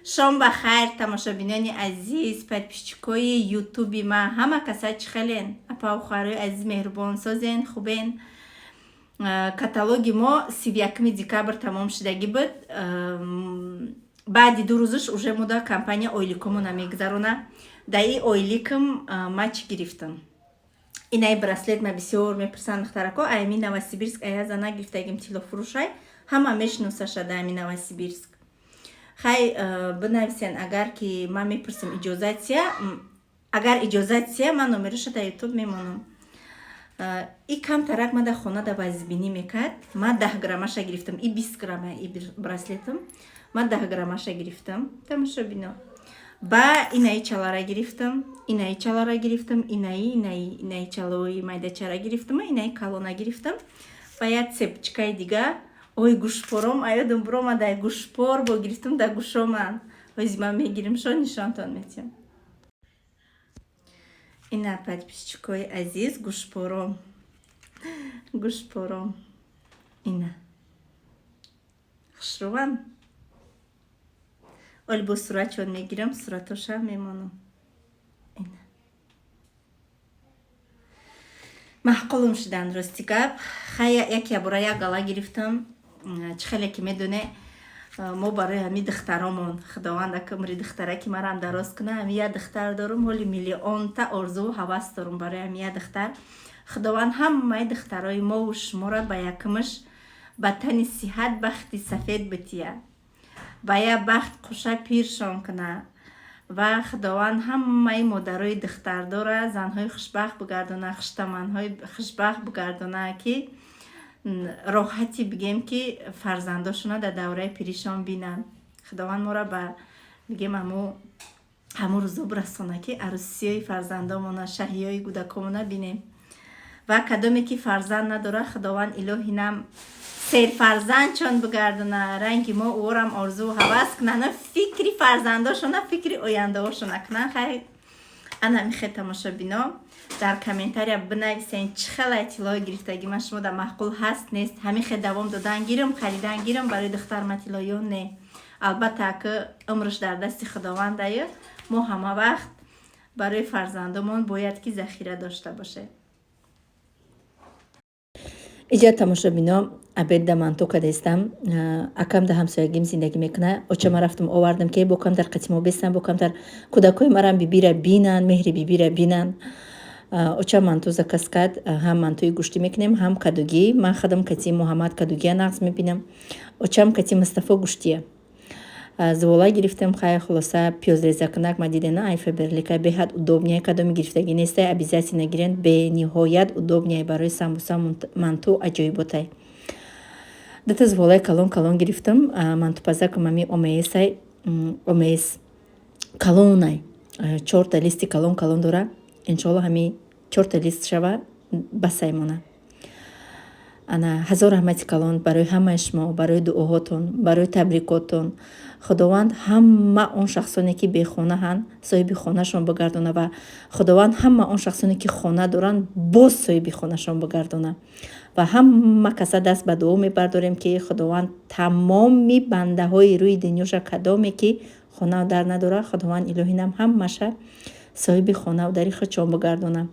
Шом ба хайр, тамошобинони азиз, подписчикои Ютуби ма. Ҳама каса чӣ хелен, апаву хоҳарои азиз, меҳрубон? Созен, хубен? Каталоги мо 31-уми декабр тамом шудагӣ буд. Баъди 2 рӯзаш уже муда компания ойликомона мегузарона. Дар и ойликам ма чӣ гирифтам? Инаи браслет. Ма бисёр мепурсанд, духтарако. Ами Новосибирск ая зана гирифтагим, тиллофурӯшай, ҳама мешиносаша дар ами Новосибирск. Хай, бинависен, агар ки ман мепурсим иҷозатия. Агар иҷозатия, ман номероша дар Ютуб мемонам. И камтарак ма дар хона да вазбинӣ мекард. Ман 10 граммаша гирифтам. И 20 грамма и браслетам, ман 10 граммаша гирифтам, тамошобино. Ба инаи чалара гирифтам, инаи чалара гирифтам, инаи чалаои майдачара гирифтам, инаи калона гирифтам ва як цепочкаи дига. Ой, гӯшпором аёдам буромада. Гӯшпор бо гирифтам, да гӯшоман. Ҳози ман мегирим, шо нишонтон метиҳам. Ина, подписчикои азиз, гӯшпором, гӯшпором ина хушрӯван. Оли бо суратшон мегирам, суратошам мемонам. Ина маъқулум шудан, рости гап. Хай, як ябора як гала гирифтам. Чӣ хеле ки медоне, мо барои ҳами духтаромон, Худованд ака умри духтараки марам дароз куна. Ҳами як духтар дорум, ҳоли миллионта орзуву ҳавас дорум барои ҳами як духтар. Худованд ҳамаи духтарои мову шуморо ба якмаш ба тани сиҳат, бахти сафед бития, ба як бахт қуша пиршон куна ва Худованд ҳамаи модарои духтардора занҳои хушбахт бигардона, хуштаманҳои хушбахт бигардона, ки роҳати бигем, ки фарзандошона дар давраи пиришон бинанд. Худованд моро ба бигем ҳамун рӯзо бирасона, ки арӯсиёи фарзандомона, шаҳиёи кӯдакомона бинем. Ва кадоме ки фарзанд надора, Худованд илоҳи нам серфарзандчон бигардона, ранги мо ӯрам орзуву ҳавас кунанд, фикри фарзандошона, фикри ояндаҳошона кунанд. Хай, ана михе, тамошобино, дар комментария бинависен, чӣ хеле тиллои гирифтагӣ ман шумо дар маъқул ҳаст, нест. Ҳамин хе давом додан гирам, харидан гирам барои духтарма тилло ё не? Албатта, ки умрш дар дасти Худовандаю, мо ҳама вақт барои фарзандомон бояд ки захира дошта бошем. Иҷа, тамошобино, обедда манту кадестам. Акам да ҳамсоягим зиндагӣ мекуна. Очама рафтам, овардам, ки бо камтар қатимо бестам, бо камтар кӯдакҳои марам бибира бинанд, меҳри бибира бинанд. Оча манту заказ кард. Ҳам мантуи гӯштӣ мекунем, ҳам кадугӣ. Ман хадам кати Муҳаммад кадугия нағз мебинам, очам кати Мустафо гӯштия. Зувола гирифтам. Хай, хулоса, пиёзрезакунак ма дидена, ай Фаберлика, беҳад удобный. Кадоми гирифтагӣ нестай, обязательно гирен, бениҳоят удобный, барои самбуса, манту аҷоиботай. Дута зуволаи калон калон гирифтам. Мантупазакам ами ОМСай, ОМС калонай, чорта листи калон калон дора. Иншоалло, ҳами чорта лист шава, басаймона. Ана, ҳазор раҳмати калон барои ҳамаи шумо, барои дуоҳотон, барои табрикотон. Худованд ҳама он шахсоне ки бехонаҳанд, соҳиби хонашон бигардона ва Худованд ҳама он шахсоне ки хона доранд, боз соҳиби хонашон бигардона. Ва ҳама каса даст ба дуо мебардорем, ки Худованд тамоми бандаҳои рӯи дунёша, кадоме ки хонау дар надорад, Худованд илоҳинам ҳамаша соҳиби хонау дари худшон бигардона.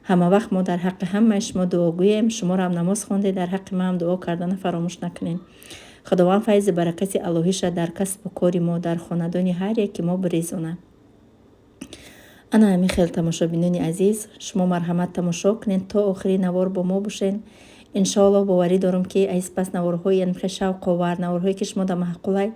Ҳама вақт мо дар ҳаққи ҳамаи шумо дуогӯем. Шуморо намоз хонде, дар ҳаққи маам дуо кардана фаромӯш накунед. Худованд файзи баракати аллоҳиша дар касбу кори мо, дар хонадони ҳар яки мо бирезона. Ана ҳамин хел, тамошобинони азиз, шумо марҳамат, тамошо кунед, то охири навор бо мо бошед. Иншоалло, боварӣ дорам, ки аз пас наворҳои ҳамхел шавқовар, наворҳое ки шумо дар маъқулай,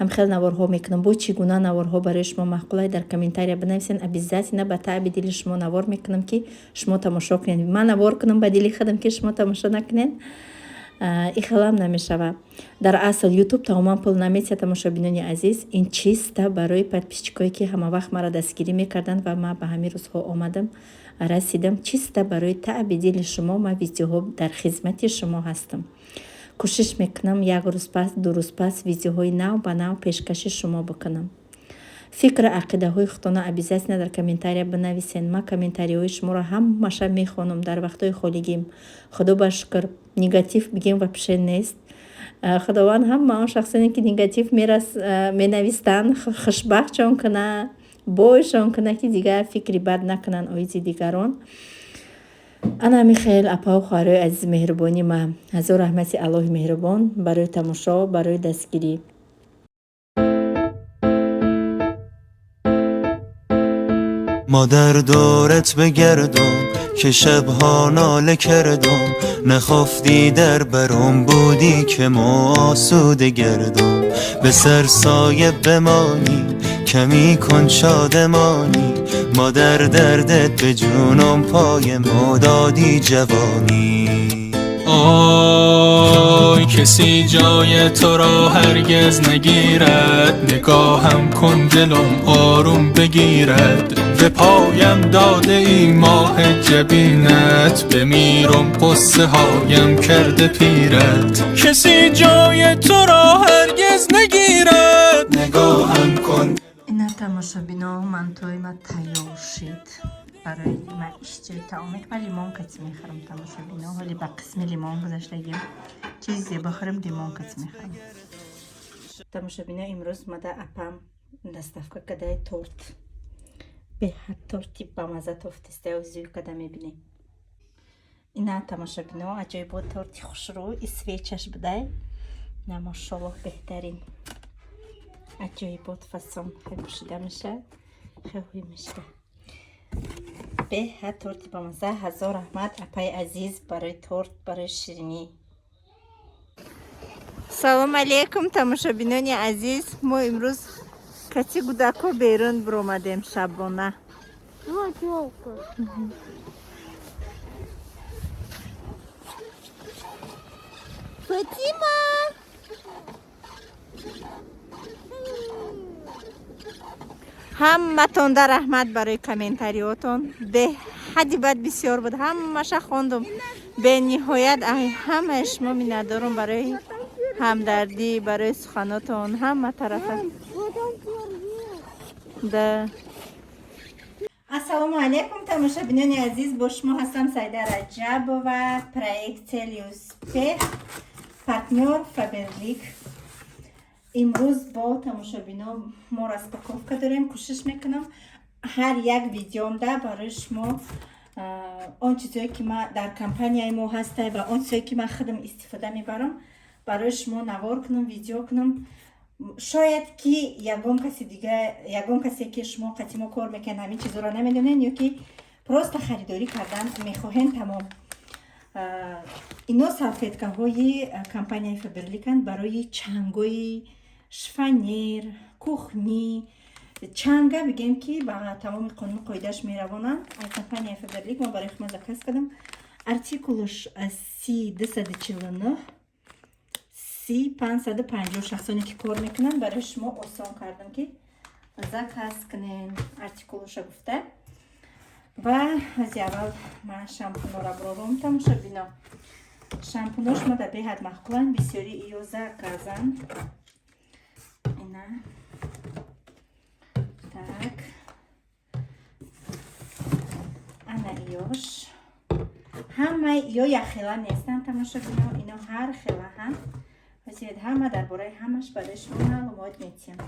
ҳамхел наворҳо мекунам. Бо чӣ гуна наворҳо барои шумо маъқулай, дар комментария бинависед. Обязательно ба таъби дили шумо навор мекунам, ки шумо тамошо кунед. Ман навор кунам ба дили худам, ки шумо тамошо накунед, и хелам намешава. Дар асл Ютуб тамоман пул наметиҳад, тамошобинони азиз. Ин чиста барои подписчикое ки ҳамавақт маро дастгирӣ мекарданд ва ман ба ҳамин рӯзҳо омадам, расидам. Чиста барои таъби дили шумо ман видеоҳо дар хизмати шумо ҳастам. Кӯшиш мекунам, як рӯз пас, 2 рӯз пас видеоҳои нав ба нав пешкаши шумо бикунам. Фикру ақидаҳои худтона обязательно дар комментария бинависен. Ман комментариҳои шуморо ҳамаша мехонам дар вақтҳои холигим. Худо ба шукр, негатив бигем, вообще нест. Худованд ҳама он шахсоне, ки негатив менависанд, хушбахтшон кунад, бойшон кунад, ки дигар фикри бад накунанд оиди дигарон. Ана ҳамин хел, апаву хоҳарои азизи меҳрубони ман. Ҳазор раҳмати Аллоҳи меҳрубон барои тамошо, барои дастгирӣ. مادر دورت بگردم که شبها ناله کردم، نخفتی در برم بودی که ما آسوده گردم. به سر سایه بمانی کمی کن شادمانی، مادر دردت به جونم پای ما دادی جوانی. آی کسی جای تو را هرگز نگیرد، نگاهم کن دلم آروم بگیرد. به پایم داده ای ماه جبینت، بمیرم قصه هایم کرده پیرت. کسی جای تو را هرگز نگیرد، نگاهم کن. Ина, тамошобино, мантои ма тайёр шид. Барои ма иштиҳои таоме ма лимон кати мехӯрам, тамошобино. Ҳоли ба қисми лимон гузаштагим. Чизе бихӯрем, лимон кати мехӯрам. Тамошобино, имрӯз мада апам доставка кадаи торт. Беҳад торти бамаза тофтистаю зӯй када мебинем. Ина, тамошобино, аҷоибот торти хушрӯ и свеча ш будай. На, мошоллоҳ, беҳтарин. Аҷоибот фасон хел пӯшида меша, хел ҳуй меша. Беҳад торти бамаза. Ҳазор раҳмат, апаи азиз, барои торт, барои ширинӣ. Салом алейкум, тамошобинони азиз. Мо имрӯз кати гудако берун биромадем шабона. Вот елка. Фатима! Ҳаматонда раҳмат барои комментариотон. Беҳадди бад бисёр буд, ҳамаша хондум. Бениҳоят ай ҳамаи шумо миннатдорум барои ҳамдардӣ, барои суханотон ҳама тарафа. Вот он фейерверк. Да. Ассалому алайкум, тамошобинони азиз, бо шумо ҳастам Саида Раҷабова, проект «Цель успех», партнёр Фаберлик. Имрӯз бо тамошобино мо распаковка дорем. Кӯшиш мекунам ҳар як видеомда барои шумо он чизое, ки ма дар компанияи мо ҳастай ва он чизое, ки ман худам истифода мебарам, барои шумо навор кунам, видео кунам. Шояд ки ягон каси дига, ягон касе, ки шумо қати мо кор мекунед, ҳамин чизоро намедонед ё ки просто харидорӣ кардан мехоҳем, тамом. Ино салфеткаҳои компанияи Фаберликанд барои чангои шифоньер, кухни, чанга бигем, ки ба тамоми қонуну қоидааш меравонанд. Ай компанияи Фаберлик мо барои хума заказ кардам. Артикулш C 249 C 550. Шахсоне, ки кор мекунанд, барои шумо осон кардам, ки заказ кунен, артикулуша гуфта. Ва ази аввал ман шампунора бурорум, тамошобино. Шампунош ма да беҳад маъқуланд, бисёри иё заказан. Ина, так, ана иёш. Ҳамаи иё якхела нестанд, тамошобино, ино ҳар хелаҳанд. Ҳозир ҳама дар бораи ҳамаш барои шумо маълумот метиҳам.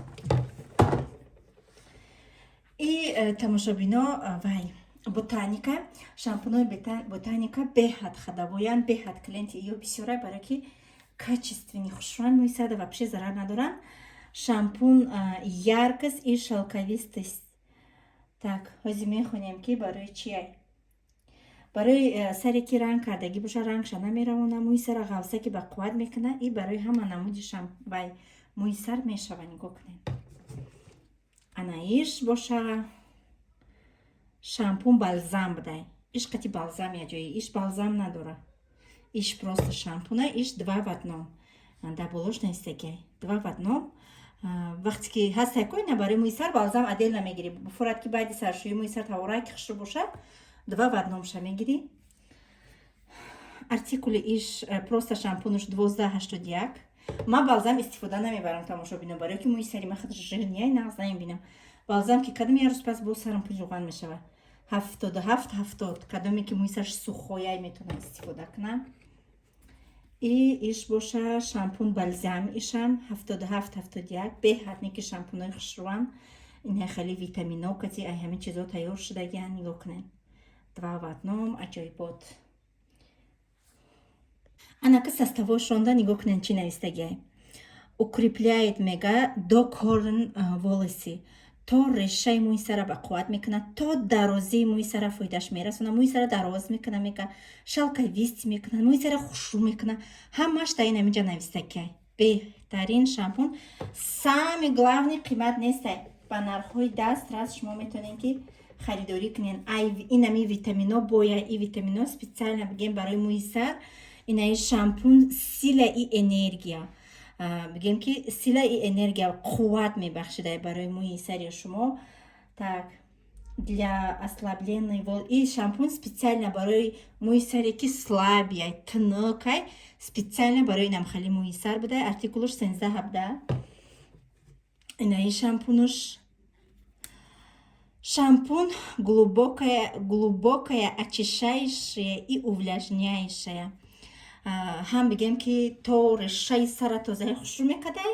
И тамошобино, вай Ботаника, шампунои Ботаника беҳад ходовой янд, беҳад клиенти иё бисёра, барое ки качественный, хушранг мӯйсада, вообще зарар надоранд. Шампун яркость и шелковистость. Так, ҳозир мехонем, ки барои чия. Барои саре, ки ранг кардагӣ боша, рангша намеравона, мӯи сара ғавса, ки ба қувват мекуна, и барои ҳама намуди вай мӯи сар мешава. Нигоҳ кунед. Ана иш боша шампун балзам будай. Иш қати балзам яҷои, иш балзам надора. Иш просто шампуна, иш два в одном. Дар болош навистагиай. Два в одном. Вақте ки ҳастай коина барои мӯи сар балзам отдельно мегирӣ. Буфурад, ки баъди саршӯӣ мӯи сар таворак ки хушрӯ боша, два в одном ша мегирӣ. Артикули иш просто шампунуш 1281. Ман балзам истифода намебарам, тамошобино, барои ки мӯи сари ман худаш жирный ай, нағз намебинам. Балзам ки кадом, як рӯз пас боз сарам пури равған мешавад. 77 70. Кадоме ки мӯи сараш сухой ай, метавонам истифода кунам. И иш боша шампун бальзам, ишам 77,71. Беҳад неки шампунои хушрӯан. Ина хеле витамино кати, ай ҳамин чизо тайёр шудагиан. Нигоҳ кунед, два в одном, аҷоибот. Анака составошонда нигоҳ кунед, чӣ навистагиай. Укрепляет, мега, до корня волосы, то решаи мӯи сара ба қувват мекунад, то дарозии мӯи сара фоидааш мерасонад, мӯи сара дароз мекунад, мега, шелковистый мекунад, мӯи сара хушрӯ мекунад. Ҳамаш дар ин ҳаминҷа навистагиай. Беҳтарин шампун. Самый главный, қимат нестай, ба нархҳои дастрас шумо метавонед, ки харидорӣ кунед. Инами витамино боя, и витамино специально бигем барои мӯи сар. Инаи шампун сила и энергия, бигем, ки сила и энергия, қувват мебахшида барои мӯи сари шумо. Так, для ослабленной вол, и шампун специально барои мӯи саре, ки слабый, тунукай, специально барои намхали мӯи сар буда. Артикулуш 13,17. Инаи шампунуш, шампунь глубокая, глубокая, очищающая и увлажняющая. Ҳам бигем, ки то решаи сара тозаи хушрӯ мекардай,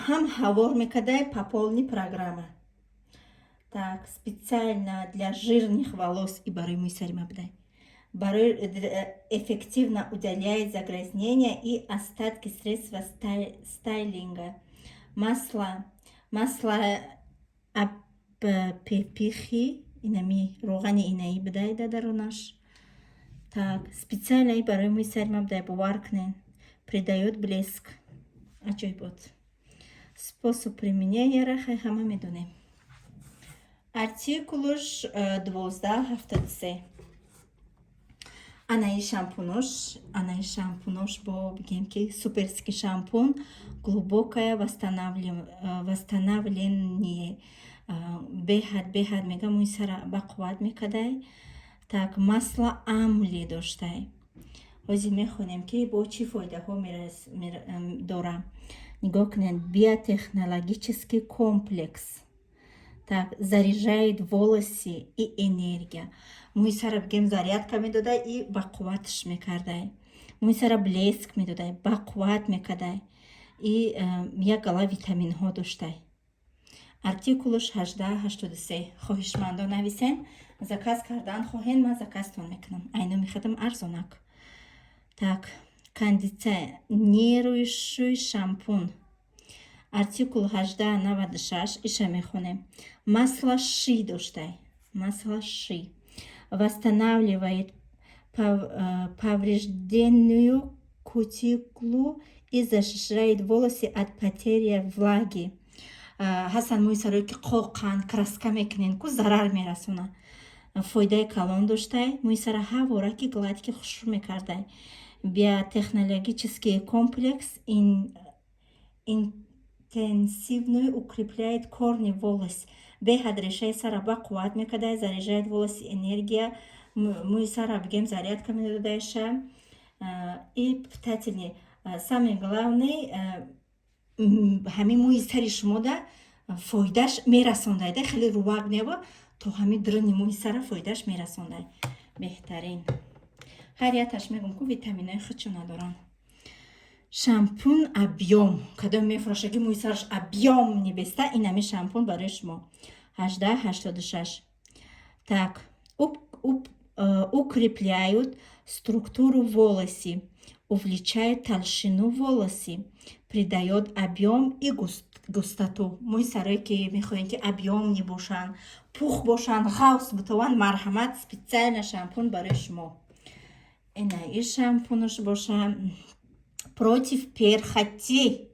ҳам ҳавор мекардай, по полной программа. Так, специально для жирных волос, и барои мӯи сари ма будай. Барои эффективно удаляет загрязнения и остатки средства стайлинга. Масло облепихи, инами роғани инаи будай да дарунаш. Так, специально и барои мӯи сари ма будай, бовар кунед. Придаёт блеск. Аҷоибот. Способ применения хай ҳама медонем. Артикулуш 12,73. Анаи шампунош, анаи шампунош бо бигем, ки суперский шампун, глубокое восстановление. Беҳад, беҳад, мега, мӯи сара бақувват мекардай. Так, масло амли доштай. Ҳозир мехонем, ки бо чӣ фоидаҳо дора. Нигоҳ кунед, биотехнологический комплекс. Так, заряжает волосы и энергия. Мӯи сара, бигем, зарядка медодай и бақувватш мекардай. Мӯи сара блеск медодай, бақувват мекардай. И як гала витаминҳо доштай. Артикулуш 18,83. Хоҳишмандо нависен, заказ кардан хоҳен, ман заказтон мекунам. Айно мехадам арзонак. Так, кондиционирующий шампунь. Артикул 18,96. Иша мехонем. Масло ши доштай. Масло ши. Восстанавливает поврежденную кутикулу и защищает волосы от потери влаги. Ҳастанд мӯи сарое, ки қоқанд, краска мекунен ку, зарар мерасонад. Фоидаи калон доштай, мӯи сара ҳавора ки гладкий, хушрӯ мекардай. Биотехнологический комплекс интенсивно укрепляет корни волос. Беҳад решаи сара бақувват мекардай, заряжает волосы энергия, мӯи сара, бигем, зарядка медодайша. И питательный. Самое главное, ҳамин мӯи сари шумода фоидааш мерасондайда, хеле рувак нева, то ҳамин дрини мӯи сара фоидааш мерасондай. Беҳтарин. Ҳар яташ мегум ку, витаминои худшо надоранд. Шампун объём. Кадом мефуроша, ки мӯи сараш объём небеста, ин ҳамин шампун барои шумо. 18,86. Так, укрепляют структуру волосы, увеличают толщину волосы, придает объем и густоту. Мӯи сарое, ки мехоҳем, ки объёмный бошанд, пух бошанд, ғавс бутованд, марҳамат, специально шампун барои шумо. Ина и шампунаш боша против перхоти.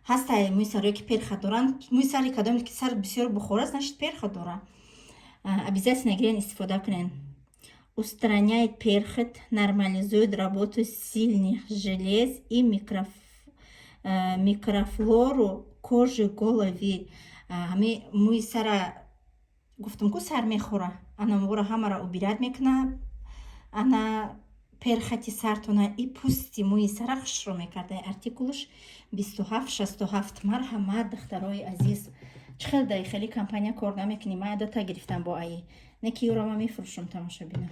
Ҳастай мӯи сарое, ки перхоть доранд. Мӯи сари кадоме, ки сар бисёр бухор аст, значит, перхоть дора. Обязательно гирен, истифода кунен. Устраняет перхоть, нормализует работу сальных желез и микрофлору кожи головы. Ҳами мӯи сара гуфтум ку, сар мехӯра, ана мӯра ҳамаро убирать мекунад, ана перхоти сартона и пӯсти мӯи сара хушрӯ мекарда. Артикулуш 27,67. Марҳамат, духтарои азиз. Чӣ хел дар хеле компания кор намекунӣ? Ман дота гирифтам бо аи не, ки ёро ман мефурӯшам, тамошобина.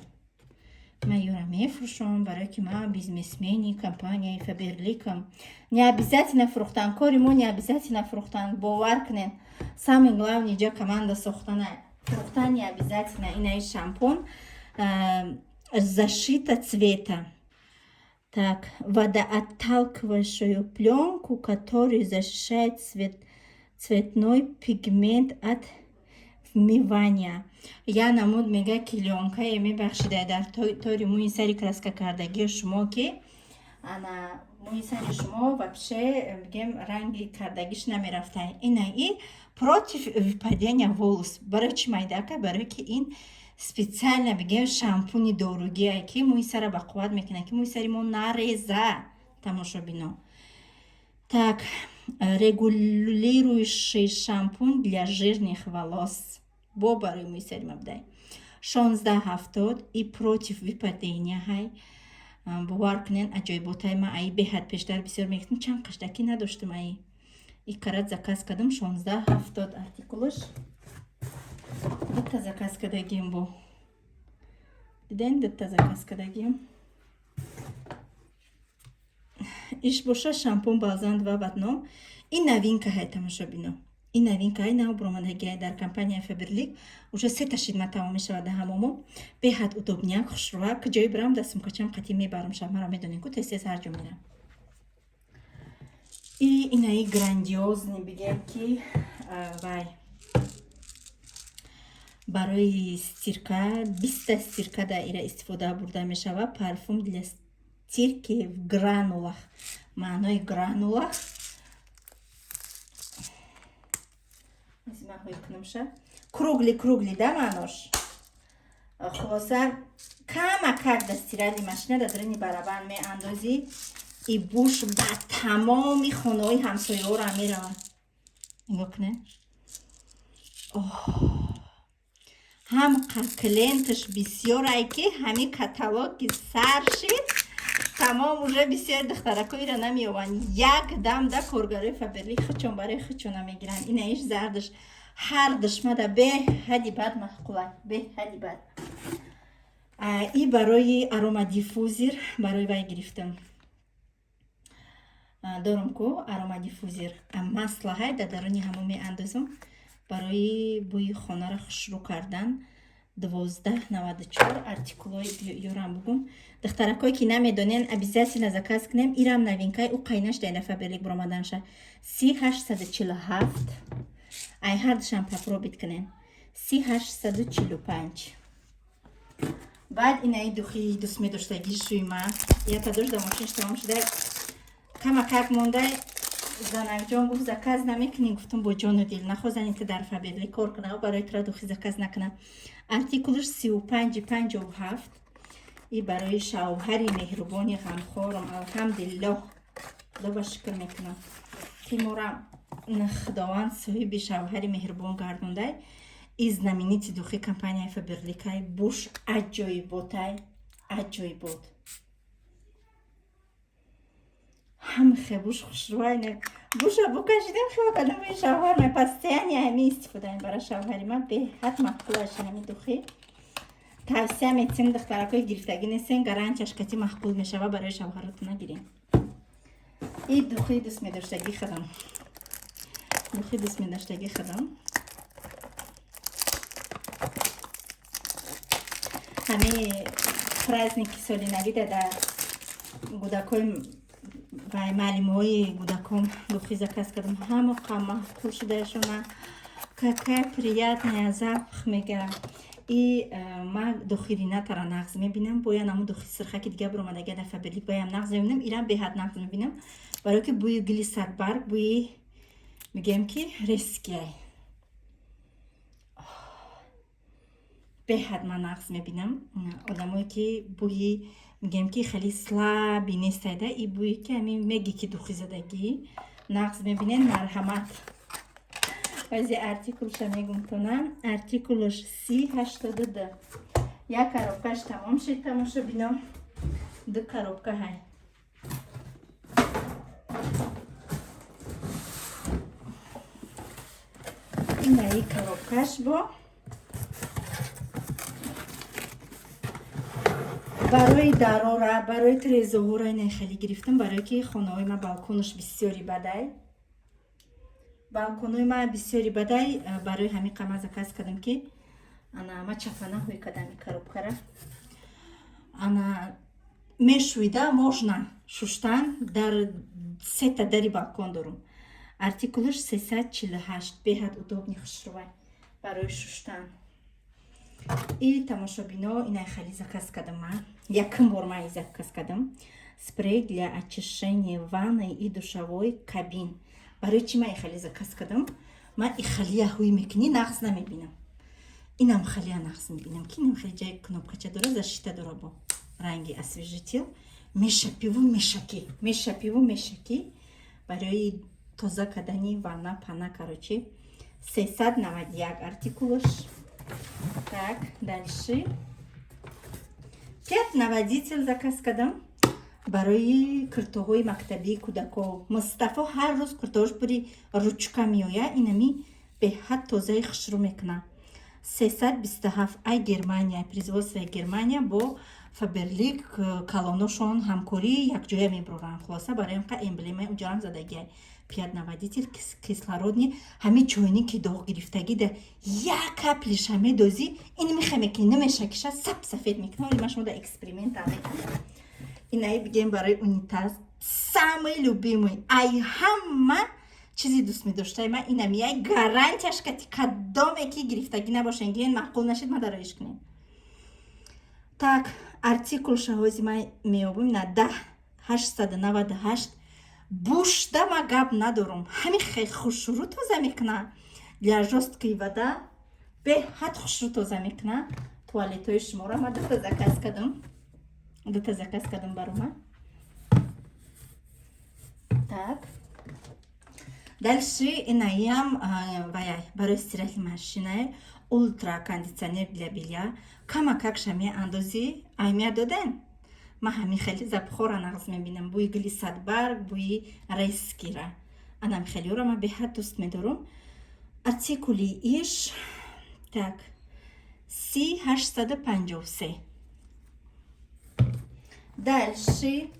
Ман ёра мефурӯшам, барое ки ман бизнесмени компанияи Фаберликам. Не обязательно фурӯхтан, кори мо не обязательно фурӯхтан, бовар кунед. Самый главный ҷа команда сохтана. Фурӯхтан не обязательно. Инаи шампун защита цвета. Так, водоотталкивающую пленку, который защищает цветной пигмент от вмывания. Я намуд мега клёнкае мебахшида дар тори мӯи сари краска кардагии шумо, ки ана мӯи сари шумо вообще, бигем, ранги кардагиш намерафта. Ина и против выпадения волос. Барои чӣ майдака? Барое ки ин специально, бигем, шампуни доругие, ки мӯи сара бақувват мекунад, ки мӯи сари мо нареза, тамошобино. Так, регулирующий шампунь для жирных волос. Бо барои мӯи сари ма будай. 16,70 и против выпадения ҳай. Бовар кунед, аҷоиботай. Ма аи беҳад пештар бисёр мегуфтам, чанд қаштакӣ надоштам аи. И карат заказ кардам, 16,70 артикулаш. Дута заказ кардагим бо. Диден, дута заказ кардагим. Иш боша шампун балзам два в одном. Ин новинка ҳай, тамошобино. Ин новинка ҳай, нав буромадагиай дар компанияи Фаберлик. Уже сета шидма тамом мешавад дар ҳамомо. Беҳад удобняк, хушрӯак. Ҷое бирам, дар сумкачам қатӣ мебарам. Шабмара медонем ку, тез тез ҳар ҷо мерам. И инаи грандиозный, бигем ки, вай барои стирка, 20-та стирка дар ира истифода бурда мешавад. Парфюм для стирки в гранулах. Маънои гранулах кунамша, круглый, круглый да маънош. Хулоса, камакак дар стиральный машина дар даруни барабан меандозӣ, и буш ба тамоми хонаҳои ҳамсояҳоро меравад. Нигоҳ кунед, ҳам клиенташ бисёрай, ки ҳамин каталоги сар шид, тамом, уже бисёр духтаракоира намеёбанд. Як дам да коргарои Фаберлик хучон барои хучона мегиранд. Инаиш зардаш ҳар душмада беҳади бад маъқулай, беҳади бад. И барои аромадиффузер, барои вай гирифтам. Дорум ку аромадиффузер, маслаҳай дар даруни ҳамон меандозам барои бӯи хонаро хушрӯ кардан. 12,94 артикулҳои ёрам бугум. Духтаракое ки намедонен, обязательно заказ кунем. Ирам новинкаи, ӯ қайнаш дар Фаберлик буромаданша. 3847. Ай ҳардушам попробовать кунем. 3845. Баъд инаи духи дӯст медоштагӣ шӯйма. Ята дошт дар мошинаш, тамом шуда, камакак монда. Занакҷон гуфт: «Заказ намекунӣ?» Гуфтам: «Бо ҷону дил». Нахо зани ту дар Фаберлик кор куна, барои тура духи заказ накунам. Артикулаш 35,57. И барои шавҳари меҳрубони ғамхорам. Алҳамдулиллоҳ, худо ба шукр мекунам, ки мора Худованд соҳиби шавҳари меҳрубон гардондай. И знаменитый духи компанияи Фаберликай, буш аҷоиботай, аҷоибот. Ҳам хебуш хушрӯай, буша букашидем, хел кардам, бӯи шавҳар ме постоянно ҳамин истифода мебара. Шавҳари ман беҳад маъқулаш ҳамин духи. Тавсия метиҳем, духтаракои гирифтагӣ нестен, гарантияш кати маъқул мешава, барои шавҳаротона гирем. И духи дӯст медоштагӣ худам, духи дӯст медоштагӣ худам. Ҳамин праздники соли навида дар гудакои ва маълимҳои гудакон духи заказ кардам. Ҳамоқа маъқул шудаашона. «Какая приятная запах», мега. И ман духи Ринатара нағз мебинам, боян ҳамун духи сирхаки дига буромадага дар Фаберлик, баям нағз мебинам, ирам беҳад нағз мебинам, барое ки бӯи гули садбарг, бӯи, мегӯям ки, резкий, беҳад ман нағз мебинам. Одамое ки бӯи, мегӯям ки, хеле слабый нестайда, и бӯе ки ҳамин меги ки духи задагӣ нағз мебинен, марҳамат. Баъзе артикулша мегумтонам. Артикулаш 3082. Як коробкаш тамом шид, тамошобино, ду коробка ҳай. Инаи коробкаш бо. Барои дарора, барои трезоҳора инаи хеле гирифтам, барое ки хонаҳои ма балконаш бисёри бадай, балконои ма бисёри бадай. Барои ҳамин қама заказ кардам, ки ана ма чафанаҳои кадами коробкара ана мешӯида, можно шуштан. Дар сета дари балкон дорум. Артикулаш 348, беҳад удобный, хушрӯвай барои шуштан. И, тамошобино, инай хали заказ кардам ман, якум бор ман заказ кардам. Спрей для очищения ванной и душевой кабин. Барои чӣ ман ихали заказ кардам? Ман ихалия ҳуй мекунӣ, нағз намебинам. Инам халия нағз мебинам, ки инам хеле ҷай кнопкача дора, защита дора, бо ранги освежитель мешапиву мешакӣ, мешапиву мешакӣ, барои тоза кардани ванна пана. Короче, 391 артикулаш. Так, дальше пятновыводитель заказ кардам барои киртоҳои мактабии кӯдако. Мустафо ҳар рӯз киртоҳош пури ручка меояд. Инами беҳад тозаи хушрӯ мекунад. 327, ай Германия, производствои Германия, бо Фаберлик калоношон ҳамкорӣ, якҷоя мебуроранд. Хулоса, барои ка эмблемаи уҷарам задагиай. Пятновыводитель кислородный. Ҳамин чойник ки доғ гирифтагӣ да, як каплиша медозӣ, ин мехаме ки намешакиша, сап сафед мекунад. Оли ман шумо да эксперимент мекунам. Инаи бигем, барои унитаз, самый любимый, ай ҳама чизи дӯст медоштаи ман инам. Яй гарантияш кати кадоме ки гирифтагӣ набошен, гирен, маъқул нашид, ма дароиш кунем. Так, артикул шаҳози ман меёбем на 10898. Бушда ма гап надорум, ҳамин хел хушрӯ тоза мекуна. Для жёсткой вода беҳад хушрӯ тоза мекуна туалетҳои шуморо. Ма дута заказ кардам, дута заказ кардам барома. Так, дальше инаям ваяй, барои стиральный машинае, ультра кондиционер для белья. Камакак шами андозӣ, аҳамият доден, ман ҳамин хеле запахора нағз мебинам, бӯи гули садбарг, бӯи резкира, анам хелиёро ман беҳад дӯст медорам. Артикули иш, так, 30853. Дальше,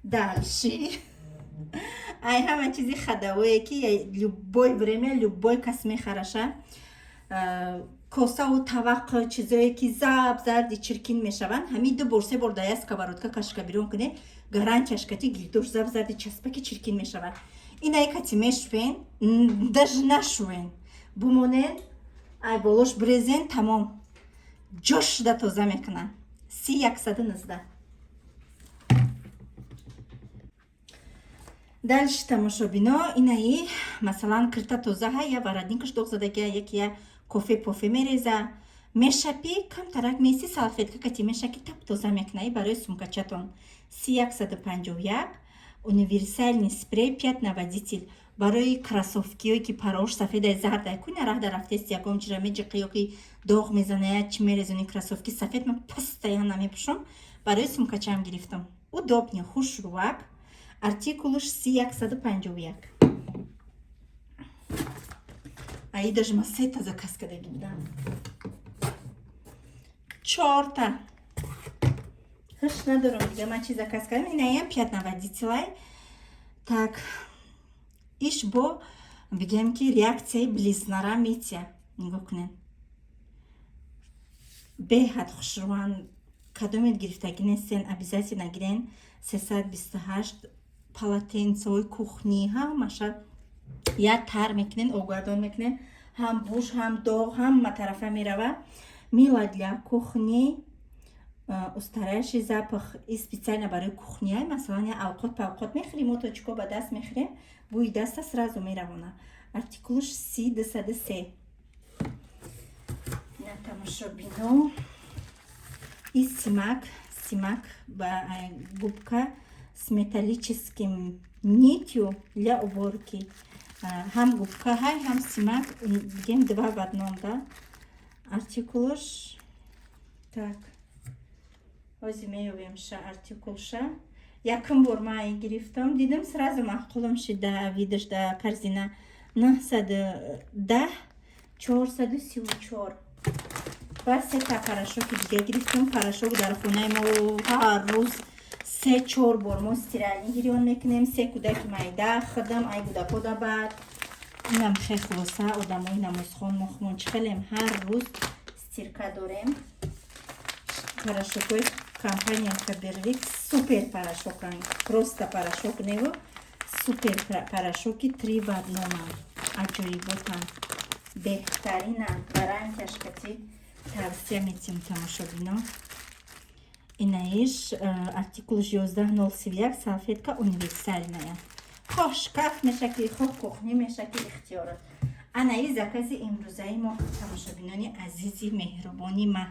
дальше, ай ҳама чизи ходовое, ки любой время любой кас мехараша, косаву тавақ, чизое ки заб зарди чиркин мешаванд. Ҳамин ду бор, се бор дар як сковородка кашка бирон куне, гарантияш кати гирдош заб зарди часпаки чиркин мешавад. Инаи кати мешӯен, даже нашӯен, бумонен, ай болош брезен, тамом, ҷош шуда тоза мекунад. 30119. Дальше, тамошобино, инаи, масалан, кирта тоза ҳай, я воротникаш доғ задагия, яки я кофе пофе мереза, мешапӣ, камтарак меси, салфетка кати мешаки, тап тоза мекунаи. Барои сумкачатон 30151, универсальный спрей пятновыводитель барои кроссовкиое ки парош сафедай, зардай куна, раҳда рафтест, ягон чира меҷиқи ёки доғ мезаная, чи мерезони, кроссовки сафед ман постоянно мепӯшам. Барои сумкачам гирифтам, удобный, хушрувак. Артикулуш 30151. Аи даже ма сета заказ кардаги будам, чорта ҳуш надорам дига ман чи заказ кардам. Инаям пятновыводителай. Так, иш бо бигем ки реаксияи блеснара метия. Нигоҳ кунед, беҳад хушрӯан. Кадомет гирифтагӣ нестен, обязательно гирен. 328. Полотенцои кухни ҳамаша як тар мекунен, обгардон мекунен, ҳам буш, ҳам доғ, ҳама тарафа мерава. Мыло для кухни, устарающий запах, и специально барои кухня. Масалан, я авқот павқот мехӯрем, мо точко ба даст мехӯрем, бӯи даста сразу меравона. Артикулуш 30203. На, тамошобино, и симак, симак ба губка с металлическим нитью для уборки. Ҳам губка ҳай, ҳам симак, бигем, два в одном, да. Артикулуш, так, ҳози меёбемша артикулша. Якум бор ман гирифтам, дидам, сразу маъқулам шид. Да видаш да корзина 910 434. Ва сета порошоки дига гирифтем. Порошок дар хонаи мо ҳар рӯз се чор бор мо стиральный гирён мекунем. Се кӯдаки майда, худам, ай кӯдакода. Баъд инам хе, хулоса, одамои намозхон мохмон чӣ хелем, ҳар рӯз стирка дорем. Порошокҳои компания Фаберлик супер порошокан, просто порошок неву, супер порошоки три в одном, аҷоиботан, беҳтаринан, гарантияш кати тавсия метиҳем, тамошобино. Инаиш артикулш 11031, салфетка универсальная, хоҳ шкаф мешаки, хоҳ кухня мешаки, ихтиёрот. Анаи закази имрӯзаи мо, тамошобинони азизи меҳрубони ма.